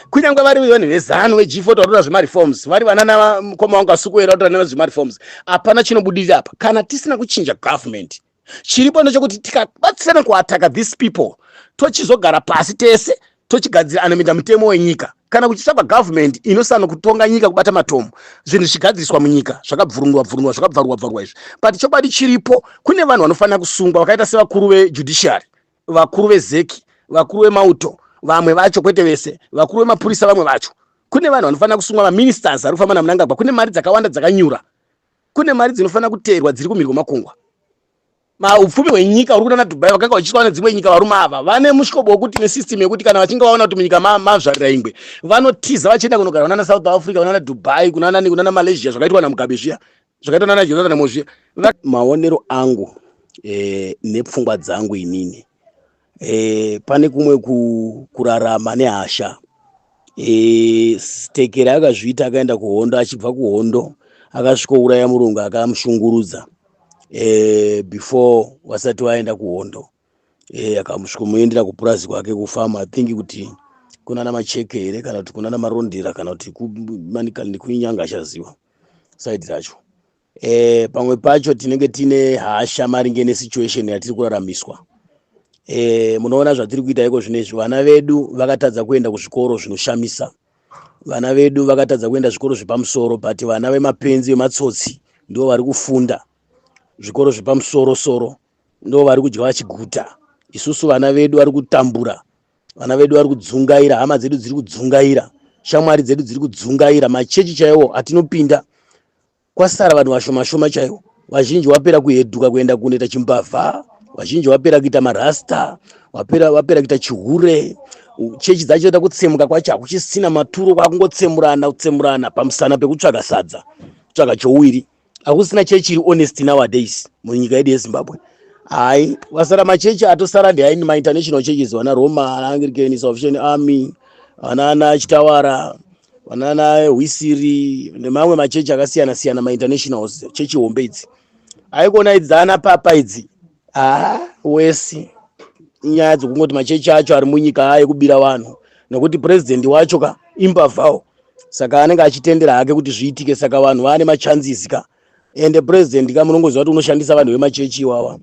Kunyange vari vanhu veZANU, veG40 vari zvemareforms, vari vanana mukoma wangu Asukuwera vari nezvemareforms, hapana chinobudirira apa kana tisina kuchinja government. Chiripo ndechekuti tikabatsirana kuattacka these people, tochizogara pasi tese, tochigadzira anominda mutemo wenyika, kana kuchitsvagwa government inosana kutonga nyika, kubata matomo, zvinhu zvichigadziriswa munyika, zvakabvurundwa bvurundwa, zvakabvarurwa bvarurwa izvi. But chokwadi chiripo, kune vanhu vanofanira kusungwa vakaita sevakuru vejudiciary, vakuru veZEC, vakuru vemauto, vamwe vacho, kwete vese, vakuru vemapurisa, vamwe vacho. Kune vanhu vanofanira kusungwa, maministers ari kufamba naMnangagwa. Kune mari dzakawanda dzakanyura, kune mari dzinofanira kuteerwa dziri kumhiri kwemakungwa. Maupfumi hwenyika uri kunana Dubai, vakanga vachiswa nedzimwe nyika. Varume ava vane mushobo wekuti nesystem yekuti kana vachinge vaona kuti munyika mazvarira ingwe, vanotiza vachienda kunogara kunana South Africa, kunana Dubai, kunana kunana Malaysia, zvakaitwa naMugabe zviya, zvakaitwa nana Jonathan Moyo zviya. Maonero angu nepfungwa dzangu inini, pane kumwe kurarama nehasha. Tekera akazviita, akaenda kuhondo, achibva kuhondo akasvikouraya murungu akamushungurudza before vasati vaenda kuhondo. Akamusvikomuendera kupurazi kwake kufamu, I think kuti kunana Macheke here, kana kuti kunana Marondera, kana kuti kuManicaland, kuInyanga, achaziva side racho. Pamwe pacho tinenge tine hasha maringe nesituation yatiri kuraramiswa. Munoona zvatiri kuita iko zvinezvi, vana vedu vakatadza kuenda kuzvikoro zvinoshamisa, vana vedu vakatadza kuenda zvikoro zvepamusoro, but vana vemapenzi, vematsotsi ndo vari kufunda zvikoro zvepamusoro soro, ndo vari kudya vachiguta. Isusu vana vedu vari kutambura, vana vedu vari kudzungaira, hama dzedu dziri kudzungaira, shamwari dzedu dziri kudzungaira. Machechi chaiwo atinopinda, kwasara vanhu vashoma shoma chaiwo. Vazhinji vapera kuhedhuka kuenda kunoita chimbavha, vazhinji vapera kuita marasta, vapera kuita chihure. Chechi dzacho kutsemuka kwacho hakuchisina maturo, kwakungotsemurana kutsemurana pamusana pekutsvaga sadza, kutsvaga chouwiri. Hakusina chechi iri honest nowadays munyika yedu yeZimbabwe. Hai, vasara machechi atosara ndeaini, mainternational churches, vana Roma, ana Anglican, Salvation Army, vanana Chitawara, vanana Hwisiri nemamwe machechi akasiyana siyana, mainternationals, chechi hombe idzi. Haikona idzi dzaana papa idzi, haa, wesi inyaya dzokungoti machechi acho ari munyika ayekubira vanhu, nekuti purezidendi wacho ka imbavhawo, saka anenge achitendera hake kuti zviitike. Saka vanhu vaane machances ka, ende purezidendi ka, munongoziva kuti unoshandisa vanhu vemachechi iwawa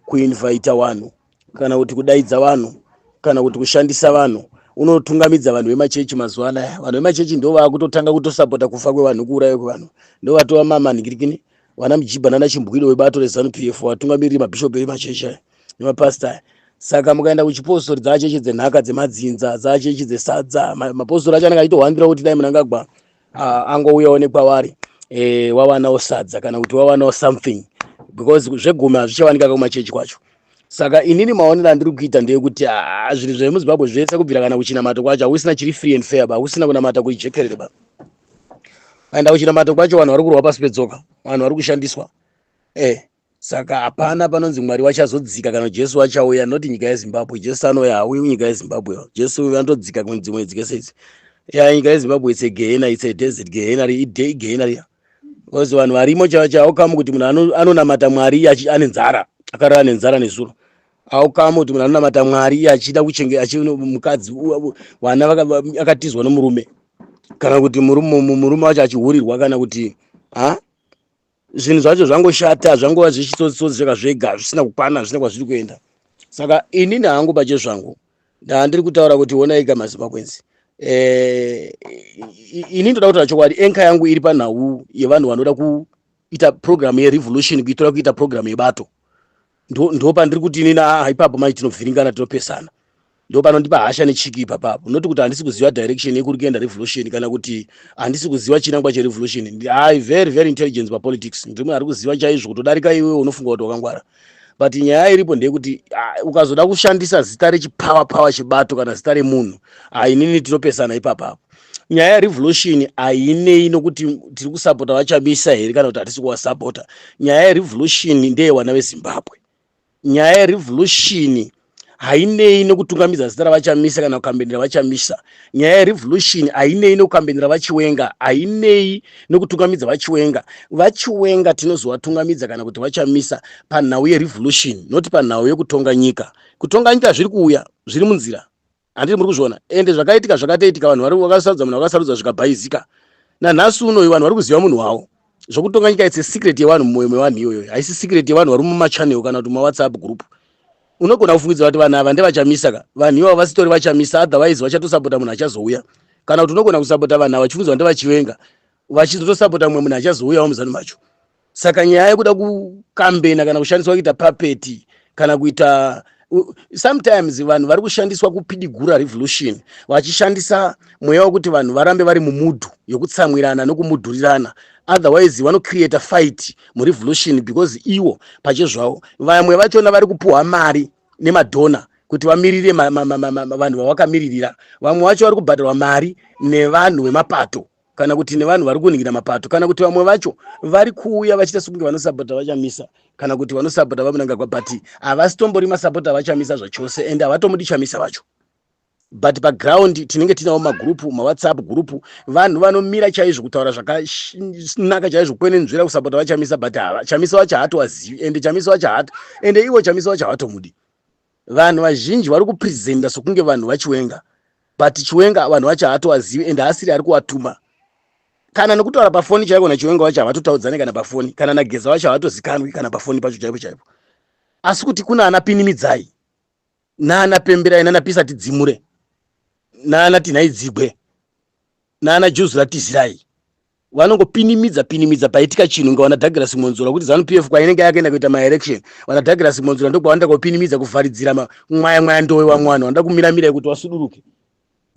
kuinvita vanhu, kana kuti kudaidza vanhu, kana kuti kushandisa vanhu. Unotungamidza vanhu vemachechi. Mazuva anaya vanhu vemachechi ndo vaakutotanga kutosapota kufa kwevanhu, kuuraya kwevanhu. Ndo vatova mamanhikirikini, vana Mujibha nana Chimbwiro webato reZANU PF, vatungamiriri, mabhishopi emachechi aya nemapasta aya. Saka mukaenda kuchipostori, dzachechi dzenhaka dzemadzinza, dzachechi dzesadza, mapostori acho anenge achitohwandira kuti dai Mnangagwa angouyawo nekwavari, wawanawo sadza kana kuti wawanawo something, because zvegumi hazvichawanika kumachechi kwacho. Saka inini maonero andiri kuita ndeyekuti zvinhu zvemuZimbabwe zvese, kubvira kana kuchinamato kwacho, hakusina chiri free and fair ba, hakusina kunamata kuijekerere ba. Kaenda kuchinamato kwacho, vanhu vari kurwa pasi pedzoka, vanhu vari kushandiswa. Saka hapana panonzi Mwari wachazodzika kana Jesu wachauya, noti nyika yeZimbabwe. Jesu anouya, hauyi kunyika yeZimbabwe. Jesu anotodzika kunzimwe dzikese idzi. Ya, nyika yeZimbabwe, it's a gehena, it's a desert gehena, igehena riya, because vanhu varimo chaukamu kuti munhu anonamata Mwari iye ane nzara, akarara nenzara nezuro. Aukamu kuti munhu anonamata Mwari iye achida kuchenge mukadzi, vana akatizwa nomurume, kana kuti murume wacho achihurirwa, kana kuti ha, zvinhu zvacho zvangoshata, zvangova zvechitsotsotsi zvega zvega, zvisina kukwana, zvisina kwazviri kuenda. Saka inini hangu pachezvangu ndandiri kutaura kuti onaika maZimbabweans, ini ndoda kutaura chokwadi. Enka yangu iri panhau yevanhu vanoda kuita program yerevolution, kuitora kuita program yebato. Ndo pandiri kuti inini, aa, ipapo mai tinovhiringana, tinopesana. Ndo panondipa hasha nechiki ipapapo, noti kuti handisi kuziva direction yekuri kuenda revolution, kana kuti handisi kuziva chinangwa cherevolution. I very very intelligence papolitics, ndiri munhu ari kuziva chaizvo kutodarika iwewe unofunga kuti wakangwara. But nyaya iripo ndeyekuti ukazoda kushandisa zita rechipower power chebato kana zita remunhu, inini tinopesana ipapapo. Nyaya yerevolution hainei nokuti tiri kusapota vaChamisa here kana kuti hatisi kuvasapota. Nyaya yerevolution ndeyevana veZimbabwe. Nyaya yerevolution hainei nokutungamidza zita ravaChamisa kana kukambenera vaChamisa. Nyaya yerevolution hainei nokukambenera vaChiwenga, hainei nokutungamidza vaChiwenga. VaChiwenga tinozovatungamidza kana kuti vaChamisa panhau yerevolution, noti panhau yekutonga nyika. Kutonga nyika zviri kuuya, zviri munzira. Handiti muri kuzviona? Ende zvakaitika zvakatoitika, vanhu vari vakasarudza munhu vakasarudza zvikabhaizika. Nanhasi unoyu vanhu vari kuziva munhu wavo. Zvokutonga nyika it's a secret yevanhu mumwoyo mevanhu iyoyo. Haisi secret yevanhu vari mumachannel kana kuti mumawhatsapp group. Unogona kufungidzira kuti vanhu ava ndevachamisa ka. Vanhu ivavo vasitori vachamisa, otherwise vachatosapota munhu achazouya. Kana kuti unogona kusapota vanhu ava vachifungidzira ndevachivenga, vachizotosapota mumwe munhu achazouyawo muzanu macho. Saka nyaya yekuda kukambena kana kushandiswa kuita puppet kana kuita, sometimes vanhu vari kushandiswa kupidigura revolution vachishandisa mweya wekuti vanhu varambe vari mumudhu yokutsamwirana nokumudhurirana. Otherwise vanocreata fight murevolution because ivo pachezvavo vamwe vachona vari kupuhwa mari nemadhona kuti vamirire vanhu vavakamiririra. Vamwe vacho vari kubhadharwa mari nevanhu vemapato kana kuti nevanhu vari kuningira mapato, kana kuti vamwe vacho vari kuuya vachiita sekunge vanosapota vachamisa kana kuti vanosapota vaMnangagwa, but havasitombori masapota vachamisa zvachose ende havatomudi Chamisa vacho. But paground tinenge tinawo magrupu, mawhatsapp group, vanhu vanomira chaizvo kutaura zvakanaka chaizvo kwenenzvera kusapota vachamisa, but hava Chamisa vacho haatovazivi ende Chamisa vacho hato ende ivo Chamisa vacho havatomudi. Vanhu vazhinji vari kupresenta sokunge vanhu vaChiwenga, but Chiwenga vanhu vacho haatovazivi ende haasiri ari kuvatuma. Kana nokutaura pafoni chaiko naChiwenga vacho havatotaudzani kana pafoni, kana naGeza vacho havatozikanwi kana pafoni pacho chaipo chaipo. Asi kuti kuna ana Pinimidzai naana Pemberai nana Pisa Tidzimure naana Tinhai Dzigwe naana Juzura Tizirai vanongopinimidza pinimidza paitika chinhu nga vana Douglas Monzora kuti ZANU PF kwainenge yakaenda kuita maelection, vana Douglas Monzora ndokwavanoda kupinimidza kuvharidzira mwaya mwaya ndowe vamwe vanhu vanoda kumiramira kuti vasuduruke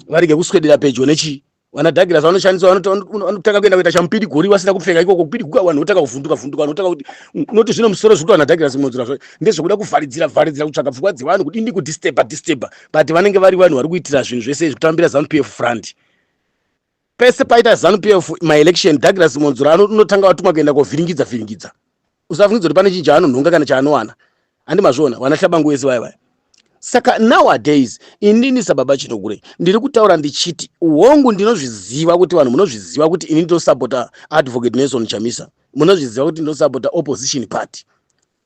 varege kuswedera pedyo nechii. Vana Douglas vanoshandiswa, vanotanga kuenda kuita chamupidigori vasina kupfeka ikoko, kupidiguka, vanhu votanga kuvhunduka vhunduka, vanhu votanga kuti unoti zvino musoro zvekuti vana Douglas Monzora ndezvekuda kuvharidzira vharidzira, kutsvaga pfungwa dzevanhu, kudini, kudisturba disturba, but vanenge vari vanhu vari kuitira zvinhu zvese izvi kutambira ZANU PF front. Pese paita ZANU PF maelection, Douglas Monzora unotanga watumwa kuenda kovhiringidza vhiringidza. Usafungidza kuti pane chinhu chaanonhonga kana chaanowana. Handi mazviona vana Hlabangu vese vaya vaya? Saka nowadays inini sababa Chinogure ndiri kutaura ndichiti hongu, ndinozviziva kuti vanhu munozviziva kuti ini ndosapota Advocate Nelson Chamisa, munozviziva kuti ndosapota opposition party,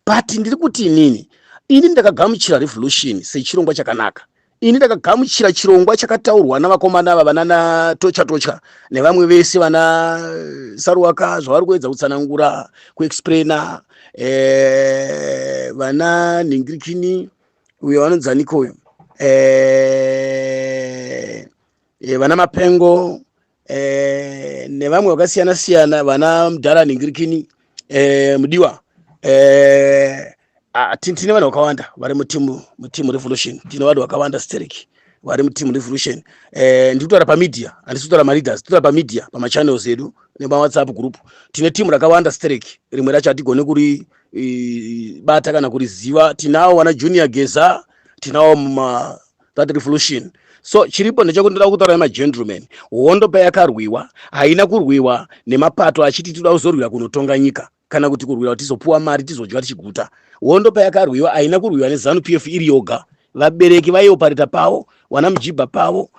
but ndiri kuti inini ini ndakagamuchira revolution sechirongwa chakanaka. Ini ndakagamuchira chirongwa chakataurwa navakomana ava vanana Tocha Tocha nevamwe vese vana Saruwaka, zvavari kuedza kutsanangura, kuexplaina, vana Ningirikini uyo vanonzi aniko, vana Mapengo nevamwe vakasiyana siyana, vana mudhara Ningirikini, Mudiwa. Tine vanhu vakawanda vari muteam revolution. Tine vanhu vakawanda sterek vari muteam revolution. Ndiri kutaura pamedia, handisi kutaura maleaders, tiri kutaura pamedia, pamachannels edu nemawhatsapp group. Tine timu rakawanda sterek, rimwe racho hatigone kuri bata kana kuriziva. Tinawo vana Junior Geza, tinawo muma that revolution. So chiripo ndechekuti ndoda kutaura nemagentleman, hondo payakarwiwa haina kurwiwa nemapato achiti toda kuzorwira kunotonga nyika kana kuti kurwira kuti tizopuwa mari tizodya tichiguta. Hondo payakarwiwa haina kurwiwa neZANU PF iri yoga. Vabereki vaiopareta pavo, vana Mujibha pavo,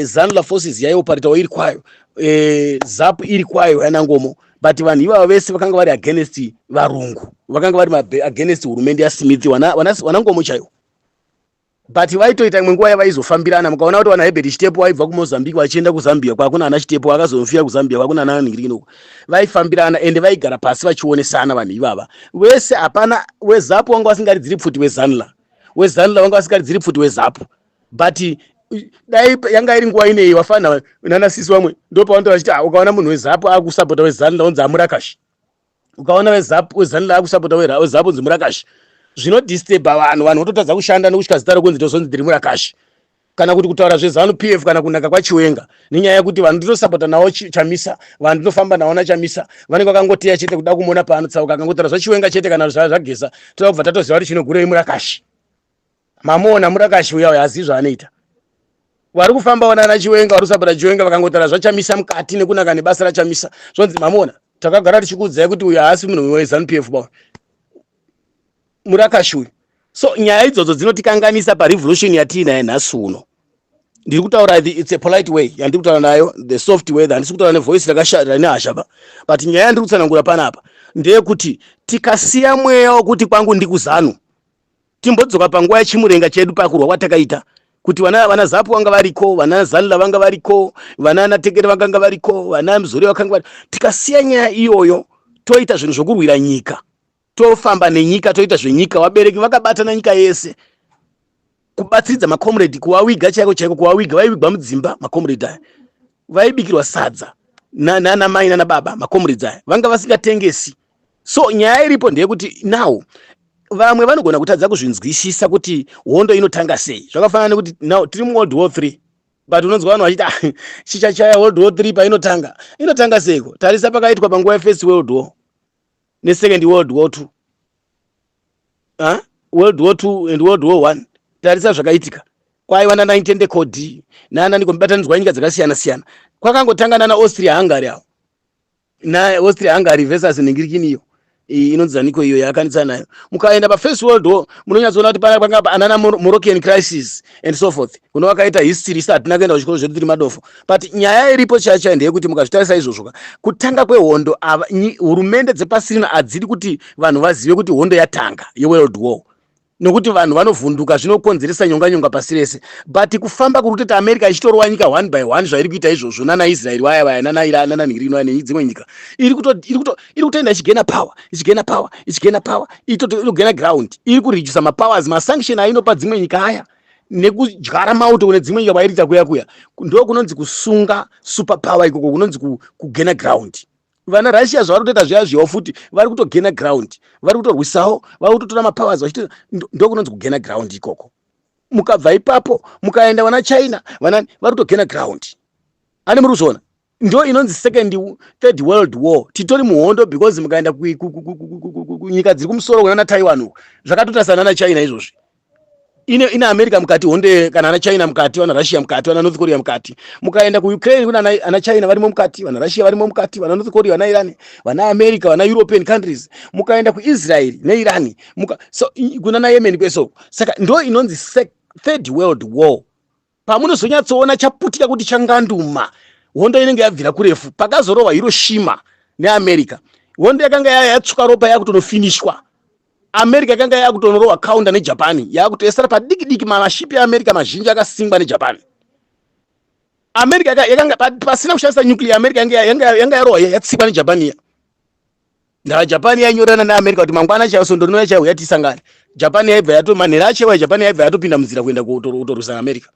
ZANLA forces yaioparetawo iri kwayo, ZAPU iri kwayo, yanangomo, but vanhu ivava vese vakanga vari against varungu, vakanga vari against hurumende yaSmith, vana Ngomo chaivo, but vaitoita imwe nguva yavaizofambirana. Mukaona kuti vana Hebert Chitepo vaibva kuMozambique vachienda kuZambia, kwakuna ana Chitepo akazofira kuZambia, kwakuna ana Ningirikino, vaifambirana ende vaigara pasi vachionesana. Vanhu ivava vese hapana weZAPU wanga vasingaridziri pfuti weZANLA, weZANLA vanga vasingaridziri pfuti weZAPU, but dai yanga iri nguva ineyi wafana nanasisi vamwe ndopavanoto vachiti, ah, ukaona munhu weZAPU akusapota weZANLA unzi amurakashi, ukaona weZANLA akusapota weZAPU unzi murakashi. Zvinodisturba vanhu, vanhu vototadza kushanda nokusvika zita rokunzi tozonzi ndiri murakashi kana kuti kutaura zveZANU PF kana kunaka kwaChiwenga, nenyaya yekuti vanhu ndinotosapota nawo Chamisa, vanhu ndinofamba nawo naChamisa, vanenge vakangoteya chete kuda kumuona paanotsauka. Akangotaura zvaChiwenga chete kana zvaGeza, toda kubva tatoziva kuti Chinogurei murakashi. Mamuona murakashi uya uyo hazivi zvaanoita. Vari kufamba vanana Chiwenga, vari kusapota Chiwenga, vakangotaura zvaChamisa mukati nekunaka nebasa raChamisa, zvonzi mamuona, takagara tichikuudzai kuti uyu haasi munhu weZANU PF ba, murakashi uyu. So nyaya idzodzo dzinotikanganisa parevolution yatiinaye nhasi uno. Ndiri kutaura, it's a polite way yandiri kutaura nayo, the soft way. Handisi kutaura nevoice rine hasha ba, but nyaya yandiri kutsanangura panapa ndeyekuti tikasiya mweya wekuti kwangu ndikuZANU, timbodzoka panguva yechimurenga chedu, pakurwa kwatakaita. Kuti vana ZAPU vanga variko, vana ZANLA vanga variko, vana naTekere vakanga variko, vana Mzuri vakanga vari. Tikasiya nyaya iyoyo, toita zvinhu zvokurwira nyika, tofamba nenyika, toita zvenyika. Vabereki vakabatana nyika yese kubatsiridza macomrade, kuvawiga chaiko chaiko, kuvawiga. Vaivigwa mudzimba macomrade aya, vaibikirwa sadza nana mai nana baba. Macomrades aya vanga vasingatengesi. So nyaya iripo ndeyekuti now vamwe vanogona kutadza kuzvinzwisisa kuti hondo inotanga sei. Zvakafanana nekuti now tiri muWorld War 3, but unonzwa vanhu vachiti, "Ah, chichachaya World War 3 painotanga." Inotanga seiko? Tarisa pakaitwa panguva yeFirst World War neSecond World War 2, huh? World War 2 and World War 1, tarisa zvakaitika. Kwaiva nana Entente Cordiale nanani, kubatanidzwa nyika dzakasiyana siyana. Kwakangotanga nana Austria Hungary avo, naAustria Hungary versus nengirikini iyo inonzi zaniko iyo yaakanitsa nayo. Mukaenda paFirst World War, munonyatsoona kuti panga anana Moroccan crisis and so forth. Kuno vakaita history, isi hatina kuenda kuchikoro zvedu, tiri madofo. But nyaya iripo chaiyo chaiyo ndeyekuti mukazvitarisa izvozvo, kutanga kwehondo, hurumende dzepasi rino hadzidi kuti vanhu vazive kuti hondo yatanga yeWorld War, nokuti vanhu vanovhunduka, zvinokonzeresa nyonga nyonga pasi rese. But kufamba kuri kutoti America ichitorwa nyika one by one, zvairi kuita izvozvo, nana Israeri vaya vaya, nana Iran, nana nhingirino nedzimwe nyika, iri kutoenda ichigaina power, ichigaina power, ichigaina power, iri kugaina ground, iri kuredusa mapowers. Masanction ainopa dzimwe nyika aya nekudyara mauto kune dzimwe nyika kwairiita kuya kuya, ndo kunonzi kusunga super power ikoko, kunonzi kugaina ground. Vana Russia zvavari kutoita zviya zviyawo futi, vari kutogaina ground, vari kutorwisawo, vari kutotora mapowers vachiti ndo kunonzi kugaina ground ikoko. Mukabva ipapo mukaenda vana China, vanani, vari kutogaina ground. Ane muri kuzviona, ndo inonzi second, third World War. Titori muhondo because mukaenda kunyika dziri kumusoro kunana Taiwan uku, zvakatotasana naChina izvozvi. Ine America mukati hondo, kana ana China mukati, vana Russia mukati, vana North Korea mukati. Mukaenda kuUkraine, kuna ana China varimo mukati, vana Russia varimo mukati, vana North Korea, vana Iran, vana America, vana European countries. Mukaenda kuIsrael neIran, so kuna naYemen kwesoko. Saka ndo inonzi third World War. Pamunozonyatsoona chaputika kuti changanduma, hondo inenge yabvira kurefu. Pakazorohwa Hiroshima neAmerica, hondo yakanga yatsvuka ropa, yakutonofinishwa. America yakanga yakutonorohwa counter neJapan, yakutoesera padiki diki. Mashipi eAmerica mazhinji akasingwa neJapan. America yakanga pasina kushandisa nuclear, America yanga yarohwa, yatsikwa neJapan iya. Ndava Japan yainyorana neAmerica kuti mangwana chaiyo, sondo rinouya chaiyo, yatisangane. Japan yaibva yato manhero achewa, Japan yaibva yatopinda munzira kuenda kutorwisana America.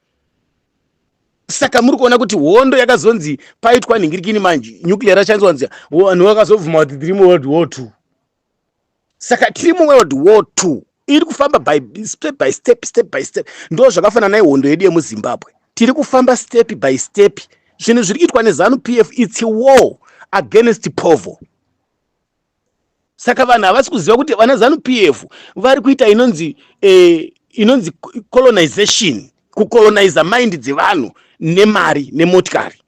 Saka muri kuona kuti hondo yakazonzi paitwa nhingirikini manje, nuclear rashandiswa, nzi vanhu vakazobvuma kuti tiri muWorld War 2. Saka tiri muWorld War 2, iri kufamba by step by step, step by step. Ndo zvakafanana nehondo yedu yemuZimbabwe, tiri kufamba step by step. Zvinhu zviri kuitwa neZANU PF, it's a war against povo. Saka vanhu havasi kuziva kuti vana ZANU PF vari kuita inonzi colonization, kucoloniza mind dzevanhu nemari nemotikari.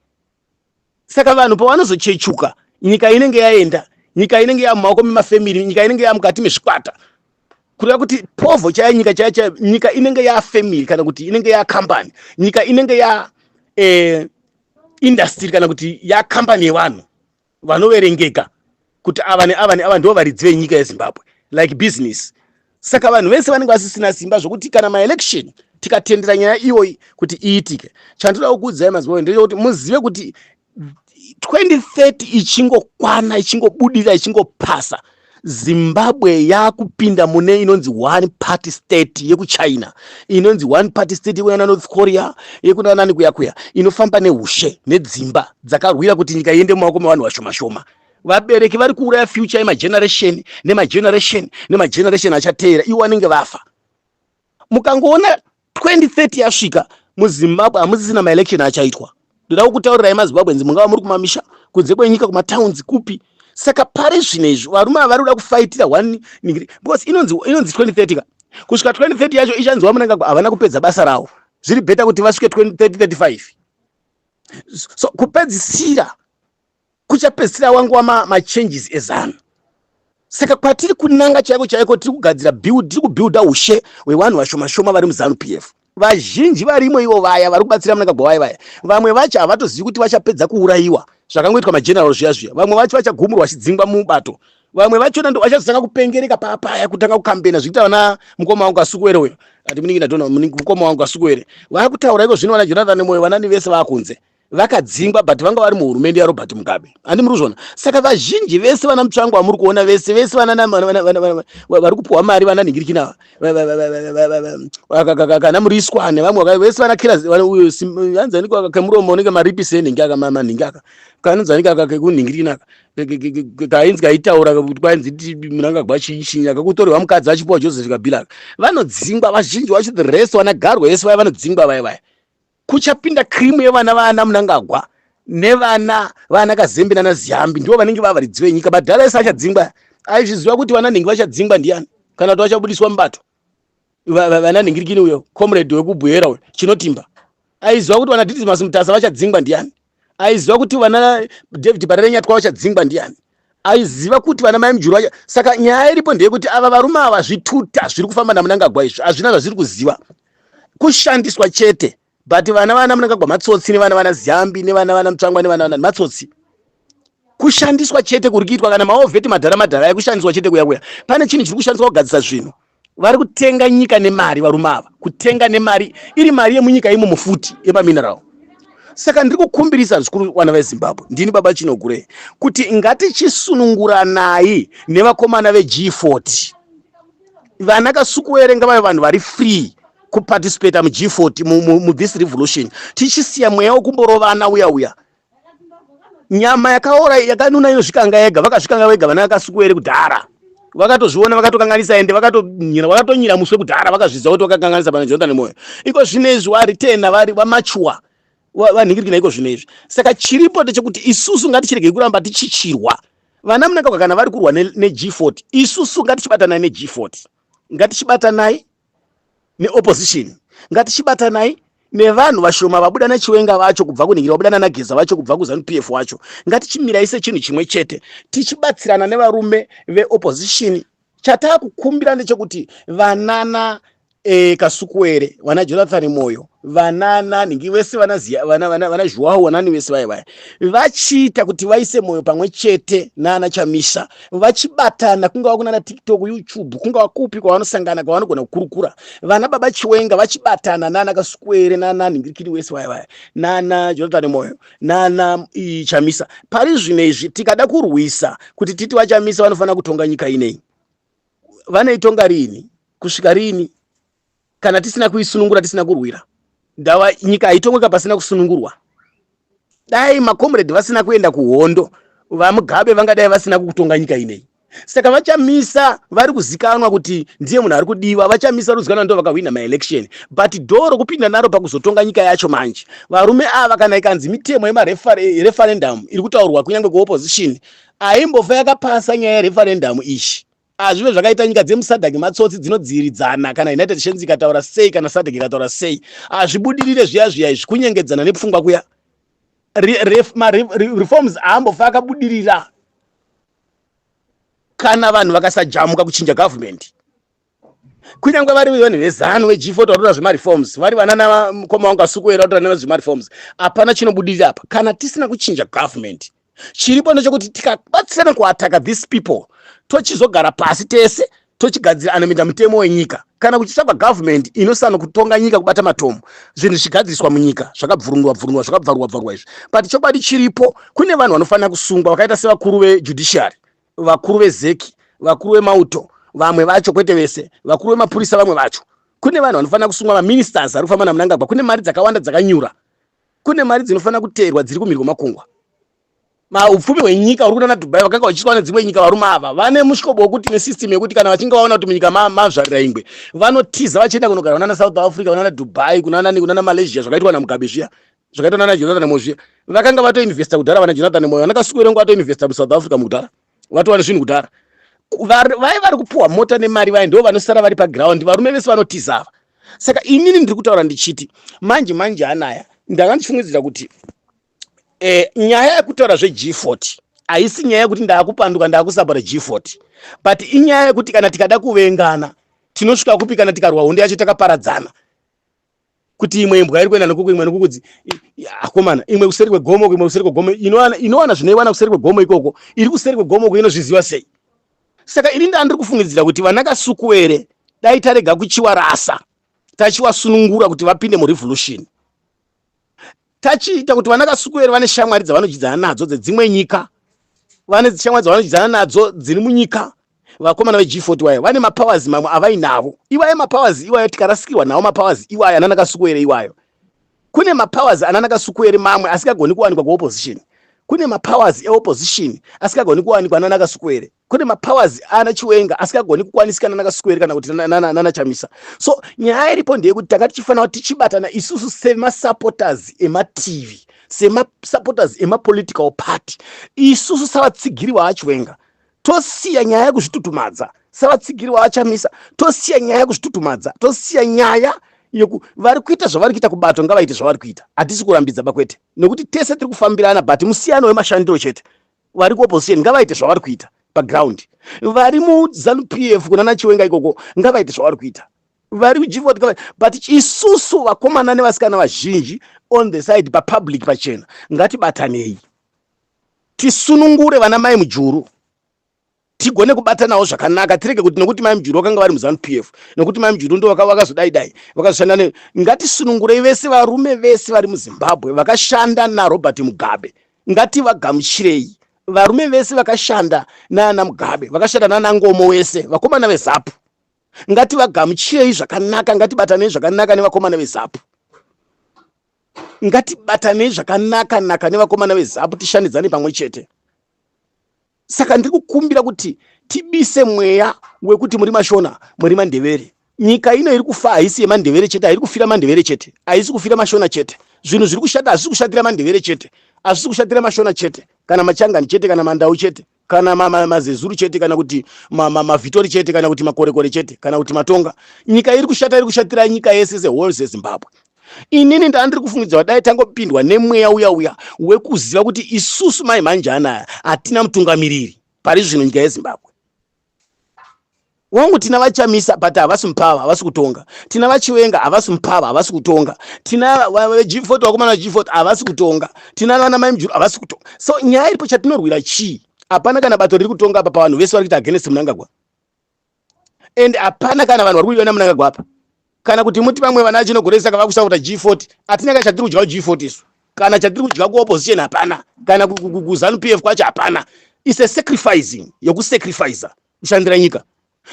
Saka vanhu pavanozochechuka, nyika inenge yaenda, nyika inenge yamumaoko memafamily, nyika inenge yamukati mezvikwata. Kureva kuti povho chaya, nyika chaya chaya, nyika inenge yafamily, kana kuti inenge yakambani, nyika inenge ya industry, kana kuti yakambani yevanhu vanoverengeka, kuti ava neava neava ndo varidzi venyika yeZimbabwe, like business. Saka vanhu vese vanenge vasisina simba, zvokuti kana maelection tikatendera nyaya iyoyi kuti iitike, chandoda kukuudzai mazuva ndechekuti muzive kuti 2030 ichingokwana, ichingobudira, ichingopasa, Zimbabwe yakupinda mune inonzi one party state yekuChina, inonzi one party state yekunana North Korea, yekunanani kuya kuya, inofamba neushe nedzimba dzakarwira kuti nyika iende mumaoko mevanhu vashoma shoma. Vabereki vari kuuraya future yemageneration nemageneration nemageneration achateera, ivo vanenge vafa. Mukangoona 2030 yasvika, muZimbabwe hamusisina maelection achaitwa. Ndoda kukutaurirai maZimbabweans, mungava muri kumamisha, kunze kwenyika, kumatowns, kupi. Saka pari zvino izvi varume ava vari kuda kufaitira one, because inonzi 2030 ka. Kusvika 2030 yacho ichanzi vaMnangagwa havana kupedza basa ravo. Zviri better kuti vasvike 2035. So kupedzisira kuchapedzisira wanguva machanges eZANU. Saka kwatiri kunanga chaiko chaiko, tiri kugadzira build, tiri kubuilda ushe hwevanhu vashoma shoma vari muZANU PF. Vazhinji varimo ivo vaya vari kubatsira Mnangagwa vaya vaya, vamwe vacho havatozivi kuti vachapedza kuurayiwa zvakangoitwa mageneral zviya zviya. Vamwe vacho vachagumurwa vachidzingwa mubato. Vamwe vachona ndo vachazotanga kupengereka papaya, kutanga kukambena zviita vana mukoma wangu Kasukuwere uyo, ati muningi ndadona mukoma wangu Kasukuwere vakutaura iko zvino, vana Jonathan Moyo, vanani vese vakunze vakadzingwa, but vanga vari muhurumende yaRobert Mugabe, handi muri kuzviona? Saka vazhinji vese vana Mutsvango vamuri kuona vese vese vana vari kupiwa mari, vana nhingirikina kana Muriswa nevamwe vese, vana Kira uyo anzani kemuromo unenge maripisi enhingi aka, manhingi aka kanonzani kaka kekunhingirikina aka kainzi kaitaura kuti kwainzi Mnangagwa chichinya kakutorerwa mukadzi achipiwa Joseph Kabila. Vanodzingwa vazhinji vacho, the rest vanagarwa vese vaya vanodzingwa vaya vaya. Kuchapinda cream yevana vana Mnangagwa nevana vana Kazembe nana Ziyambi, ndivo vanenge vavaridzi venyika. Madhara ese achadzingwa. Aizviziva kuti vana nhingi vachadzingwa ndiani, kana kuti vachabudiswa mubato? Vana nhingirikini, uyo comrade wekubhuera uyo Chinotimba aiziva kuti vana Didymus Mutasa vachadzingwa ndiani? Aiziva kuti vana David Parirenyatwa vachadzingwa ndiani? Aiziva kuti vana mai Mujuru vacha? Saka nyaya iripo ndeyekuti ava varume ava zvituta zviri kufamba naMnangagwa izvi, hazvina zvazviri kuziva, kushandiswa chete. But vana Mnangagwa matsotsi, nevana vana Ziyambi, nevana vana Mutsvangwa, nevana vana matsotsi, kushandiswa chete kuri kuitwa. Kana maovheti madhara madhara ekushandiswa chete kuya kuya. Pane chinhu chiri kushandiswa kugadzisa zvinhu. Vari kutenga nyika nemari varume ava, kutenga nemari iri mari yemunyika imomo futi yemamineral. Saka ndiri kukumbirisa zvikuru vana veZimbabwe, ndini baba Chinogure, kuti ngatichisununguranai nevakomana veG40. Vana Kasukuwere ngavave vanhu vari free kuparticipata muG40, muthis revolution, tichisiya mweya wekumborovana uya uya. Nyama yakaora yakanuna inozvikanga yega. Vakazvikanga vega vana Kasukuwere kudhara, vakatozviona, vakatokanganisa, ende vakatonyira, vakatonyira muswe kudhara. Vakazvidza kuti vakakanganisa pana Jonathan Moyo. Iko zvino izvi vari tena, vari vamachuwa, vanhingirikina iko zvino izvi. Saka chiripo ndechekuti isusu ngatichiregei kuramba tichichirwa. Vana Mnangagwa kana vari kurwa neG40, isusu ngatichibatanai neG40, ngatichibatanai neopposition, ngatichibatanai nevanhu vashoma vabuda naChiwenga vacho kubva kunhingira, vabuda nanaGeza vacho kubva kuZANU PF wacho. Ngatichimirai sechinhu chimwe chete, tichibatsirana nevarume veopposition. Chataakukumbira ndechekuti vanana Kasukuwere, vana Jonathan Moyo, vanana nhingi vese, vana vana Zhuwao, vanani vese vaya vaya, vachiita kuti vaise mwoyo pamwe chete nana Chamisa, vachibatana, kungava kunana TikTok, YouTube, kungava kupi kwavanosangana kwavanogona kukurukura. Vana baba Chiwenga vachibatana nana Kasukuwere, nana nhingirikiri wese vaya vaya, nana Jonathan Moyo, nana Chamisa. Pari zvino izvi tikada kurwisa kuti titi vaChamisa vanofanira kutonga nyika inei, vanoitonga riini, kusvika riini, kana tisina kuisunungura, tisina kurwira ndava? Nyika haitongweka pasina kusunungurwa. Dai macomrade vasina kuenda kuhondo, vaMugabe vangadai vasina kukutonga nyika inei. Saka vaChamisa vari kuzikanwa kuti ndiye munhu ari kudiwa. VaChamisa ruzikanwa ndo vakahwina maelection, but door rokupinda naro pakuzotonga nyika yacho manje, varume ava, kana ikanzi mitemo yemareferendum iri kutaurwa kunyange kuopposition, haimbofa yakapasa nyaya yereferendum. Ishi hazvive zvakaita nyika dzemuSADC matsotsi, dzinodziridzana. Kana United Nations ikataura sei, kana SADC ikataura sei, hazvibudirire zviya zviya izvi, kunyengedzana nepfungwa kuya. Reforms haambofa akabudirira kana vanhu vakasajamuka kuchinja government. Kunyange vari vanhu veZANU, veG40 varikuita zvemareforms, vari vanana mukoma wangu Kasukuwere varikuita nezvemareforms, hapana chinobudirira apa kana tisina kuchinja government. Chiripo ndechekuti tikabatsirana kuataka these people, tochizogara pasi tese, tochigadzira anominda mutemo wenyika, kana kuchitsvagwa government inosana kutonga nyika, kubata matomo, zvinhu zvichigadziriswa munyika zvakabvurunwa bvurunwa, zvakabvarurwa bvarurwa izvi. But chokwadi chiripo, kune vanhu vanofanira kusungwa vakaita sevakuru vejudiciary, vakuru veZEC, vakuru vemauto, vamwe vacho, kwete vese, vakuru vemapurisa vamwe vacho. Kune vanhu vanofanira kusungwa, maministers ari kufamba naMnangagwa. Kune mari dzakawanda dzakanyura, kune mari dzinofanira kuteerwa dziri kumhiri kwemakungwa. Maupfumi hwenyika uri kunana Dubai, vakanga vachiswa nedzimwe nyika. Varume ava vane mushobo wekuti nesystem yekuti kana vachinge vaona kuti munyika mazvarira ingwe, vanotiza vachienda kunogara kunana South Africa, kunana Dubai, kunana Malaysia. Zvakaitwa naMugabe zviya, zvakaitwa nana Jonathan Moyo zviya. Vakanga vatoinvesta kudhara vana Jonathan Moyo, vana Kasukuwere vatoinvesta muSouth Africa mukudhara, vatova nezvinhu kudhara. Vai vari kupuhwa mota nemari vai ndo vanosara vari paground, varume vese vanotiza ava. Saka inini ndiri kutaura ndichiti manje manje anaya, ndanga ndichifungidzira kuti nyaya yekutaura zveG40 haisi nyaya yekuti ndaakupanduka, ndaakusapota G40, but inyaya yekuti kana tikada kuvengana tinosvika kupi kana tikarwa hondo yacho takaparadzana, kuti imwe imbwa iri kuenda nokuku, imwe nokukudzi akomana, imwe kuseri kwegomo, imwe kuseri kwegomo, inowana zvinoiwana kuseri kwegomo ikoko, iri kuseri kwegomo uko inozviziva sei? Saka ini ndandiri kufungidzira kuti vana Kasukuwere dai tarega kuchiwarasa, tachiwasunungura kuti vapinde murevolution. Tachiita kuti vana Kasukuwere vane shamwari dzavanodyidzana nadzo dzedzimwe nyika, vane shamwari dzavanodyidzana nadzo dziri munyika. Vakomana veG40 wayo vane mapowers mamwe avainavo iwayo, mapowers iwayo tikarasikirwa nawo mapowers iwayo anana Kasukuwere iwayo. Kune mapowers anana Kasukuwere mamwe asikagoni kuwanikwa kuopposition. Kune mapowers eopposition asikagoni kuwanikwa anana Kasukuwere. Kune mapowers ana Chiwenga asikagoni kukwanisika nana Kasukuwere kana kuti nana Chamisa. So nyaya iripo ndeyekuti tanga tichifanira kuti tichibatana isusu semasupporters emativi, semasupporters emapolitical party, isusu savatsigiri vaChiwenga tosiya nyaya yekuzvitutumadza, savatsigiri vaChamisa tosiya nyaya yekuzvitutumadza, tosiya nyaya yeku vari kuita zvavari kuita kubato, ngavaite zvavari kuita. Hatisi kurambidza bakwete, nekuti tese tiri kufambirana, but musiyano wemashandiro chete. Vari kuopposition ngavaite zvavari kuita paground, vari muZANU PF kunana Chiwenga ikoko ngavaite zvavari kuita, vari kuG40, but isusu vakomana nevasikana vazhinji on the side, papublic pachena, ngatibatanei tisunungure vana mai Mujuru, tigone kubatanawo zvakanaka. Tirege kuti nokuti mai Mujuru vakanga vari muZANU PF, nokuti mai Mujuru ndo vakazodai dai vakazoshanda ne. Ngatisunungurei vese, varume vese vari muZimbabwe vakashanda naRobert Mugabe, ngativagamuchirei. Varume vese vakashanda naana Mugabe, vakashanda naana Ngomo wese, vakomana veZAPU, ngativagamuchirei zvakanaka. Ngatibatanei zvakanaka nevakomana veZAPU, ngatibatanei zvakanaka naka nevakomana veZAPU, tishandidzane pamwe chete. Saka ndiri kukumbira kuti tibise mweya wekuti muri Mashona, muri Mandevere. Nyika ino iri kufa haisi yeMandevere chete, hairi kufira Mandevere chete, haisi kufira Mashona chete. Zvinhu zviri kushata hazvisi kushatira Mandevere chete, hazvisi kushatira Mashona chete, kana Machangani chete, kana Mandau chete, kana Mazezuru chete, kana kuti Mavhitori chete, kana kuti Makorekore chete, kana kuti Matonga. Nyika iri kushata iri kushatira nyika yese sewhole seZimbabwe. Inini ndandiri kufungidza dai tangopindwa nemweya uya uya wekuziva kuti isusu mai mhanjana aya hatina mutungamiriri pari zvino. Nyika yeZimbabwe wangu, tina vaChamisa, but havasi mupava, havasi kutonga. Tina vaChiwenga, havasi mupava, havasi kutonga. Tina veG40, vakomana veG40 havasi kutonga. Tina vana mai Mujuru, havasi kutonga. So nyaya iripo, chatinorwira chii? Hapana kana bato riri kutonga apa pavanhu vese vari kuita against Munangagwa, and hapana kana vanhu vari kuiona Munangagwa apa, kana kuti muti vamwe vana chinogoresa kava kusauta G40. Hatina kana chatiri kudya G40 isu, kana chatiri kudya kuopposition hapana, kana kuZANU PF kwacho hapana. Is a sacrificing yokusacrifica kushandira nyika.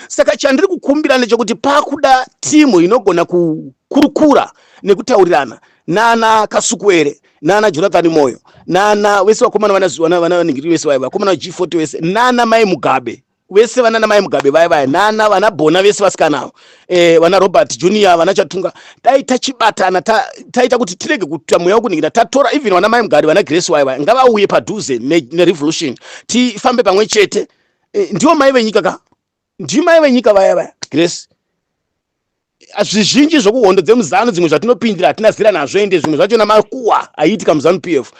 Saka chandiri kukumbira ndechekuti pakuda timu inogona kukurukura nekutaurirana nana Kasukuwere, nana Jonathan Moyo, nana vese vakomana vaningiri vese vaya, vakomana G40 vese, nana mai Mugabe vese, vanana mai Mugabe vaya vaya, nana vana Bona vese vasikana avo, vana Robert Junior, vana Chatunga, dai tachibatana, taita kuti tirege kuita mweya wekuningira. Tatora even vana mai Mugabe, vana Grace vaya vaya, ngavauye padhuze nerevolution, tifambe pamwe chete. Ndivo mai venyika ka, ndimai venyika vaya vaya, Grace. Zvizhinji zvokuhondo dzemuZANU, dzimwe zvatinopindira hatina zira nazvo, ende zvimwe zvachona makuwa aiitika muZANU PF.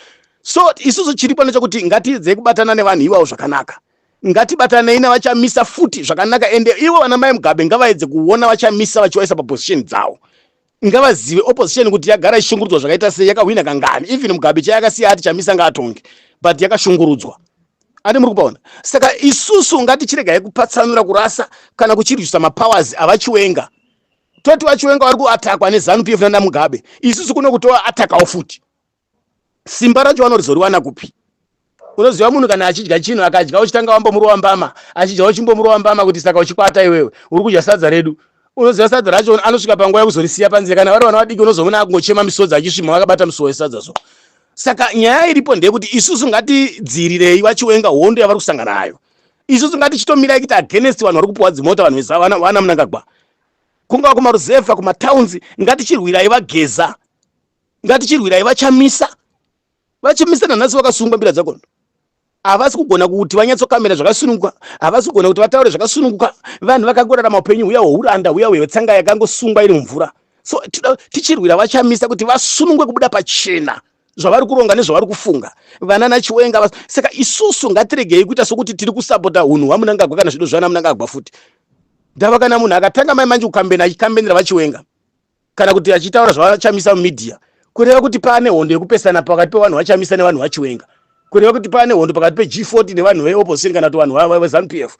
So isusu chiripo ndechekuti ngatiedzei kubatana nevanhu ivavo zvakanaka. Ngatibatanei navaChamisa futi zvakanaka, ende ivo vana mai Mugabe ngavaedze kuona vaChamisa vachivaisa paposition dzavo. Ngavazive opposition kuti yagara ichishungurudzwa zvakaita sei, yakahwina kangani. Even Mugabe chayakasiya ati Chamisa ngaatonge, but yakashungurudzwa andi muri kupaona. Saka isusu ngatichiregai kupatsanura, kurasa kana kuchirwisa mapowers avaChiwenga. Toti vaChiwenga vari kuatakwa neZANU PF nana Mugabe, isusu kuno kutoatakawo futi. Simba racho vanorizoriwana kupi? Unoziva munhu kana achidya chinhu, akadya uchitanga wambomurova mbama, achidya uchimbomurova mbama, kuti saka uchikwata iwewe uri kudya sadza redu. Unoziva sadza racho anosvika panguva yekuzorisiya panze. Kana vari vana vadiki, unozoona akungochema misodzi achisvima vakabata musuwo wesadza. So saka nyaya iripo ndeyekuti isusu ngatidziirirei vaChiwenga hondo yavari kusangana nayo. Isusu ngatichitomirai kuita against vanhu vari kupiwa dzimota, vanhu vana Munangagwa, kungava kumaruzevha, kumatowns. Ngatichirwirai vaGeza, ngatichirwirai vaChamisa. VaChamisa nanhasi vakasungwa mbira dzakondo, havasi kugona kuti vanyatsokamera zvakasununguka, havasi kugona kuti vataure zvakasununguka. Vanhu vakangorarama upenyu huya hweuranda, huya hwetsanga yakangosungwa iri mumvura. So tichirwira vaChamisa kuti vasunungwe kubuda pachena zvavari kuronga nezvavari kufunga vana naChiwenga. Saka isusu ngatiregei kuita sokuti tiri kusapota unhu hwaMunangagwa kana zvido zvana Munangagwa futi. Ndava kana munhu akatanga mai manje kukambena, achikambenera vaChiwenga kana kuti achitaura zvavachamisa mumedia, kureva kuti paane hondo yekupesana pakati pevanhu vaChamisa nevanhu vaChiwenga, kureva kuti paane hondo pakati peG40 nevanhu veopposition kana kuti vanhu veZANU PF.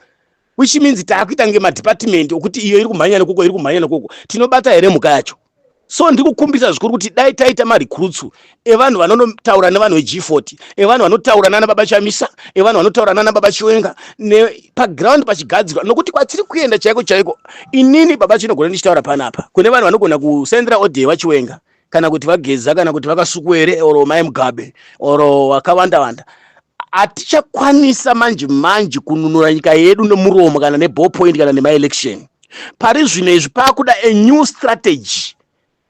Which means taakuita kunge madepartment okuti iyo iri kumhanya nekoko, iri kumhanya nekoko. Tinobata here mhuka yacho? So ndiri kukumbirisa zvikuru kuti dai taita marecruits evanhu vanonotaura nevanhu veG40, evanhu vanotaura nana baba Chamisa, evanhu vanotaura nana baba Chiwenga, paground pachigadzirwa, nokuti kwatiri kuenda chaiko chaiko, inini baba Chinogona ndichitaura panapa kune vanhu vanogona kusendera audio vaChiwenga kana kuti vaGeza kana kuti vaKasukuwere or mai Mugabe or vakawanda wanda. Hatichakwanisa manje manje kununura nyika yedu nemuromo kana neballpoint kana nemaelection. Pari zvino izvi paakuda a new strategy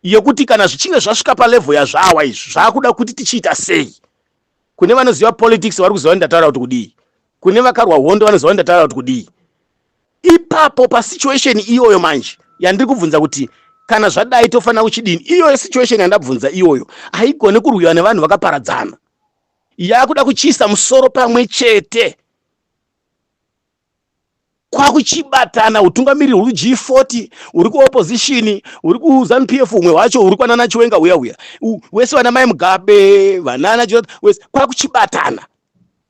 yekuti kana zvichinge zvasvika palevel yazvawa izvi, zvaakuda kuti tichiita sei. Kune vanoziva politics vari kuziva kuti ndataura kuti kudii. Kune vakarwa hondo vanoziva kuti ndataura kuti kudii. Ipapo pasituation iyoyo manje yandiri kubvunza kuti kana zvadai tofanira kuchidini, iyoyo situation yandabvunza iyoyo haigoni kurwiwa nevanhu vakaparadzana. Yakuda kuchiisa musoro pamwe chete, kwakuchibatana, utungamiriri huri G40, uri kuopposition, uri kuZANU PF, umwe hwacho uri kwanana Chiwenga uya uya, wese vana mai Mugabe, vanana wese, kwakuchibatana.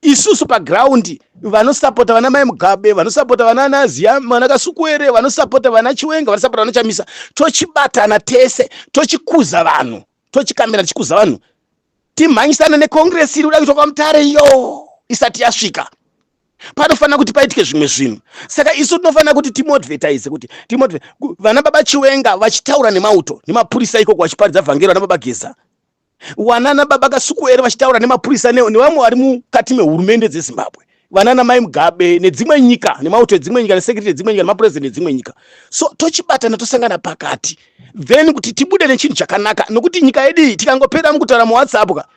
Isusu paground, vanosapota vana mai Mugabe, vanosapota vana Ziya, vana Kasukuwere, vanosapota vana Chiwenga, vanosapota vana Chamisa, tochibatana tese, tochikuza vanhu, tochikamira, tichikuza vanhu, timhanyisana necongress iri kuda kuitwa kwaMutare iyo isati yasvika. Panofanira kuti paitike zvimwe zvinhu. Saka isu tinofanira kuti timoadvertise, kuti vana baba Chiwenga vachitaura nemauto nemapurisa ikoko, vachiparidza vhangeri, vana baba Geza, vanana baba Kasukuwere vachitaura nemapurisa nevamwe vari mukati mehurumende dzeZimbabwe, vanana mai Mugabe nedzimwe nyika, nemauto edzimwe nyika, nesecurity edzimwe nyika, nemapurezidendi edzimwe nyika. So tochibatana, tosangana pakati, then kuti tibude nechinhu chakanaka, nokuti nyika yedu iyi tikangopera mukutaura muWhatsApp ka,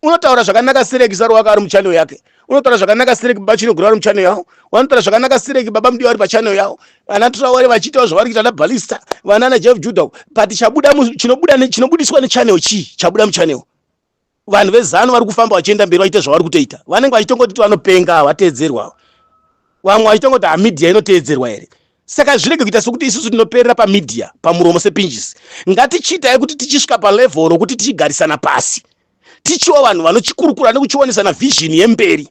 unotaura zvakanaka sireki Saruwaka ari muchannel yake, unotaura zvakanaka sireki baba Chinogura ari muchannel yavo, vanotaura zvakanaka sireki baba Mudiwa ari pachannel yavo, vana Traore vachiitawo zvavari kuita, naBalista, vanana Jeff Judah. But chabuda chinobuda, chinobudiswa nechannel chii? Chabuda muchannel, vanhu veZANU vari kufamba vachienda mberi vachiita zvavari kutoita. Vanenge vachitongoti vanopenga, vateedzerwa. Vamwe vachitongoti hamedia inoteedzerwa here? Saka zvirege kuita sekuti isusu tinoperera pamedia, pamuromo sepinjisi. Ngatichiitai kuti tichisvika palevel rokuti tichigarisana pasi, tichiwa vanhu vanochikurukura nekuchionesana vision yemberi,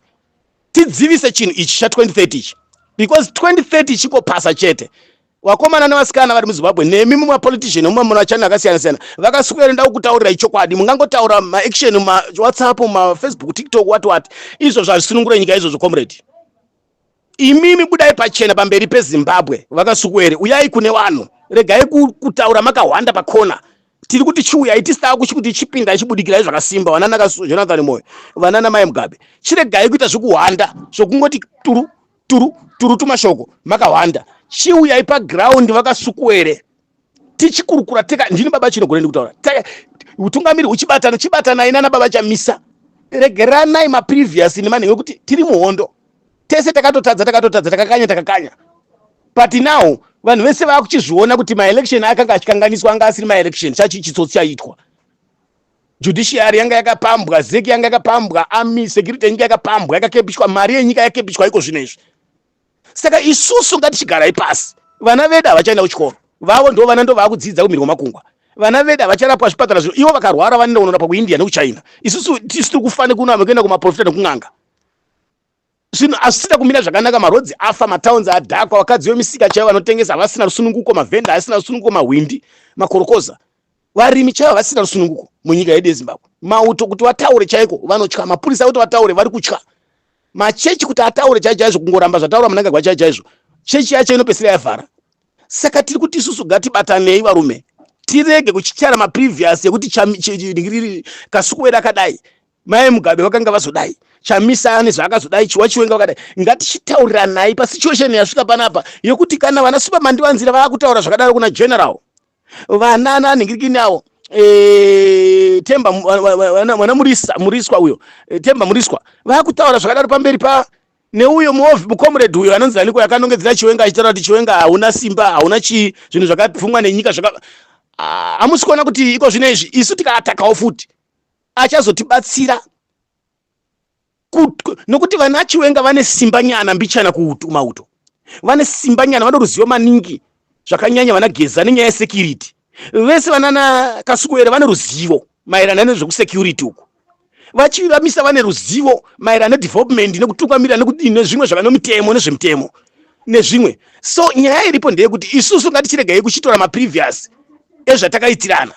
tidzivise chinhu ichi cha2030 ichi, because 2030 chingopasa chete, vakomana nevasikana vari muZimbabwe, nemi mumapolitician, nemumachannel akasiyana siyana, vakaswera nda kutaurira chokwadi. Mungangotaura maaction maWhatsApp, maFacebook, TikTok, what what, izvo zvazvisunungura nyika izvozvo? Comrade, imimi budai pachena pamberi peZimbabwe. VaKasukuwere, uyai kune vanhu, regai kutaura makahwanda pakona. Tiri kuti chiuyai, tisida kuti chipinda chibudikirai zvakasimba. Vanana Jonathan Moyo, vanana mai Mugabe, chiregai kuita zvekuhwanda, zvokungoti turu turu turu tumashoko makahwanda. Chiuyai paground, VaKasukuwere, tichikurukura teka. Ndini baba Chinogore ndikutaura. Utungamiri huchibatana, chibatanai nana baba Chamisa. Regeranai maprevious nemanhu ekuti tiri muhondo tese, takatotadza, takatotadza, takakanya, takakanya. But now vanhu vese vakuchizviona kuti maelection akanga achikanganiswa, anga asiri maelection, chachi chitsotsi chaitwa. Judiciary yanga yakapambwa, ZEC yanga yakapambwa, army, security yenyika yakapambwa, yakakepishwa, mari yenyika yakepishwa iko zvino izvi. Saka isusu ngatichigarai pasi. Vana vedu havachaenda kuchikoro, vavo ndo vana ndo vaakudzidza kumhiri kwemakungwa. Vana vedu havacharapwa zvipatara zvino, ivo vakarwara vanoenda kunorapwa kuIndia nekuChina. Isusu tisu tiri kufa nekunama, kuenda kumaprofita nekun'anga. Zvinhu hazvisina kumira zvakanaka. Maroads afa, matowns adhakwa, vakadzi vemisika chaivo vanotengesa havasina rusununguko, mavhenda asina rusununguko, mahwindi, makorokoza, varimi chaivo vasina rusununguko munyika yedu yeZimbabwe. Mauto kuti vataure chaiko vanotya, mapurisa kuti vataure vari kutya, machechi kuti ataure chaicho chaizvo, kungoramba zvataura Mnangagwa chaicho chaizvo, chechi yacho inopedzisira yavhara. Saka tiri kuti isusu ngatibatanei, varume, tirege kuchityara maprevious ekuti Kasukuwere akadai, mai Mugabe vakanga vazodai, Chamisa ane zvaakazodai, chiwachiwenga vakadai. Ngatichitauriranai pasituation yasvika panapa yekuti kana vana Supamandiwanzira vaakutaura zvakadaro kuna general, vana nanhingirikini avo, Temba, vana Murisa, Muriswa uyo, Temba Muriswa, vaakutaura zvakadaro pamberi pa neuyo mucomrade uyo anonzi aniko, yakanongedzera Chiwenga achitaura kuti Chiwenga hauna simba, hauna chii, zvinhu zvakapfumwa nenyika zvaka. Hamusi kuona kuti iko zvino izvi isu tikaatakawo futi achazotibatsira, nokuti vana Chiwenga vane simba nyana mbichana kumauto, vane simba nyana, vane ruzivo maningi zvakanyanya. Vana Geza nenyaya yesecurity, vese vanana Kasukuwere vane ruzivo maererano nezvekusecurity uku, vachivamisa vane ruzivo maererano nedevelopment nekutungamirira nekudini nezvimwe zvakanemitemo nezvemitemo. Nezvimwe. So nyaya iripo ndeyekuti isusu ngatichiregai kuchitora maprevious ezvatakaitirana,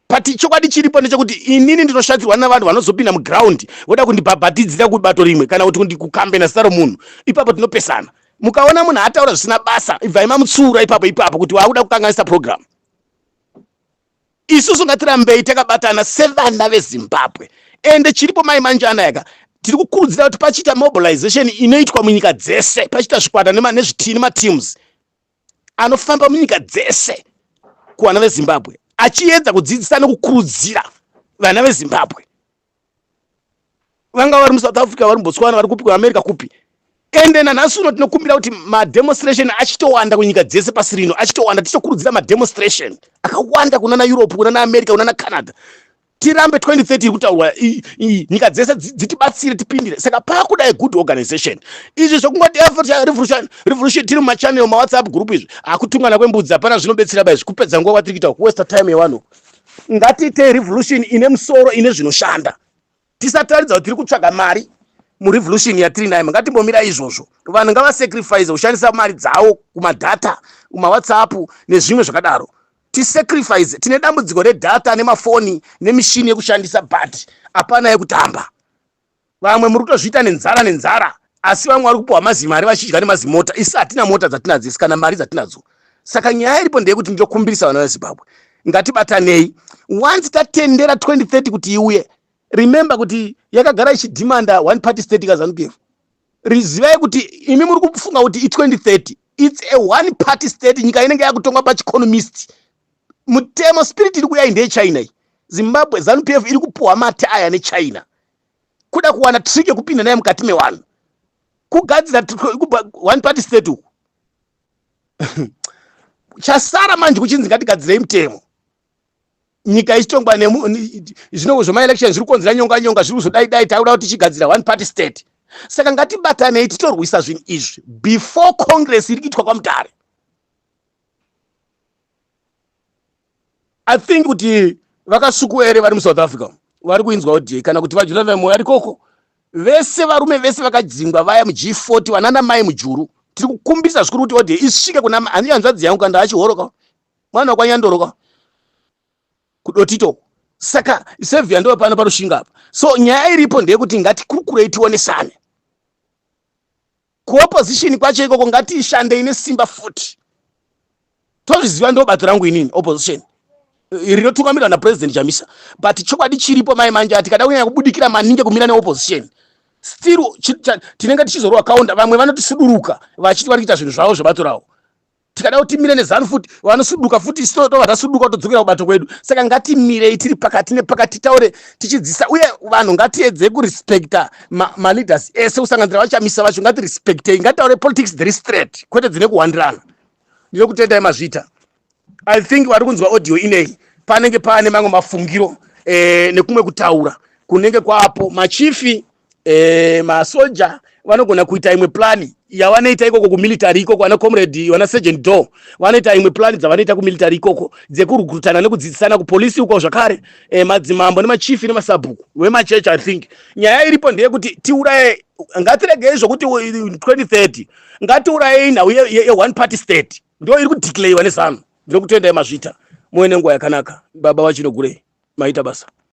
but chokwadi chiripo ndechekuti inini ndinoshatirwa navanhu vanozopinda muground voda kundibhabhatidzira kubato rimwe kana kuti kukambena zita romunhu. Ipapo tinopesana. Mukaona munhu ataura zvisina basa, ibvai mamutsura ipapo ipapo kuti waakuda kukanganisa program. Isusu ngatirambei takabatana sevana veZimbabwe. Ende chiripo mai manjana yaka tiri kukurudzira kuti pachiita mobilization inoitwa munyika dzese, pachiita zvikwata nezvitini, nemateams anofamba munyika dzese kuvana veZimbabwe, achiedza kudzidzisa nekukurudzira vana veZimbabwe, vanga vari muSouth Africa, vari muBotswana, vari kupi, kuAmerica, kupi. Ende nanhasi uno tinokumbira kuti mademonstration achitowanda kunyika dzese pasi rino, achitowanda, tichitokurudzira mademonstration akawanda kunana Europe, kunana America, kunana Canada. Tirambe 2030 iri kutaurwa, nyika dzese dzitibatsire, tipindire. Saka pakuda good organization. Izvi zvokungoti revolution, revolution, tiri mumachannel, maWhatsApp group, izvi hakutungana kwembudzi, hapana zvinobetsera ba. Izvi kupedza nguva kwatiri kuita, kuwaste time yevanhu. Ngatiitei revolution ine musoro, ine zvinoshanda. Tisataridza kuti tiri kutsvaga mari murevolution yatiri nayo. Ngatimbomira izvozvo. Vanhu ngavasacrifice kushandisa mari dzavo kumadata, kumaWhatsApp nezvimwe zvakadaro. Tisacrifice. Tine dambudziko redata nemafoni nemishini yekushandisa, but hapana yekutamba. Vamwe muri kutozviita nenzara nenzara, asi vamwe vari kupiwa mazimari vachidya nemazimota. Isi hatina mota dzatinadzo isi kana mari dzatinadzo. Saka nyaya iripo ndeyekuti ndinokumbirisa vana veZimbabwe, ngatibatanei. Once tatendera 2030 kuti iuye, remember kuti yakagara ichidhimanda one party state kaZANU PF. Rizivai kuti imi muri kufunga kuti i2030, it's a one party state. Nyika inenge yakutongwa pachicommunist mutemo. Spirit iri kuyai ndeyechina iyi. Zimbabwe, ZANU PF iri kupuhwa mate aya nechina, kuda kuwana trick yekupinda naye mukati mevanhu, kugadzira one party state uku. Chasara manje kuchinzi ngatigadzirei mutemo, nyika ichitongwa zvino zvemaelection zviri kukonzera nyonga nyonga, zviri kuzodai dai takuda kuti tichigadzira one party state. Saka ngatibatanei, titorwisa zvinhu izvi before congress iri kuitwa kwaMutare. I think kuti vakasukuere vari muSouth Africa vari kuinzwa kuti kana kuti vaJonathan Moyo arikoko, vese varume vese vakadzingwa vaya muG40, vanana mai mujuru, tiri kukumbirisa zvikuru kuti audio isvike kuna hani hanzvadzi yangu kana achihoroka mwana wakwanyandoroka kudotito. Saka Sevhia ndo pano paRushinga apa. So nyaya iripo ndeyekuti ngatikurukurei, tionesane. Kuopposition kwacho ikoko ngatiishandei nesimba futi. Tozviziva, ndo bato rangu inini, opposition rinotungamirwa naPresident Chamisa. But chokwadi chiripo mai manje, tikada kunyanya kubudikira maningi kumira neopposition, still tinenge tichizorwa kaunda. Vamwe vanotisuduruka vachiti vari kuita zvinhu zvavo zvebato ravo. Tikada kuti timire neZANU futi, vanosuduka futi, tobva tasuduka, todzokera kubato kwedu. Saka ngatimirei tiri pakati nepakati, taure tichidzisa. Uye vanhu ngatiedze kurespekta maleaders ese, kusanganisira vaChamisa vacho. Ngatirespektei, ngatitaure politics dziri straight, kwete dzine kuwandirana. Ndinokutendai, mazvita. I think vari kunzwa audio inei, panenge paane mamwe mafungiro nekumwe kutaura kunenge kwapo. Machifi, masoja vanogona kuita imwe plani yavanoita ikoko kumilitary ikoko. Vana comrade, vana sergeant do vanoita imwe plani dzavanoita kumilitary ikoko dzekurukurutana nekudzidzisana, kupolisi uko zvakare, madzimambo nemachifi nemasabhuku vemachechi. I think nyaya iripo ndeyekuti tiuraye, ngatiregei zvokuti 2030, ngatiurayei nhau yeone party state, ndo iri kudeclarewa neZANU. Ndinokutendai, mazvita, muve nenguva yakanaka. Baba vachinogurei, maita basa.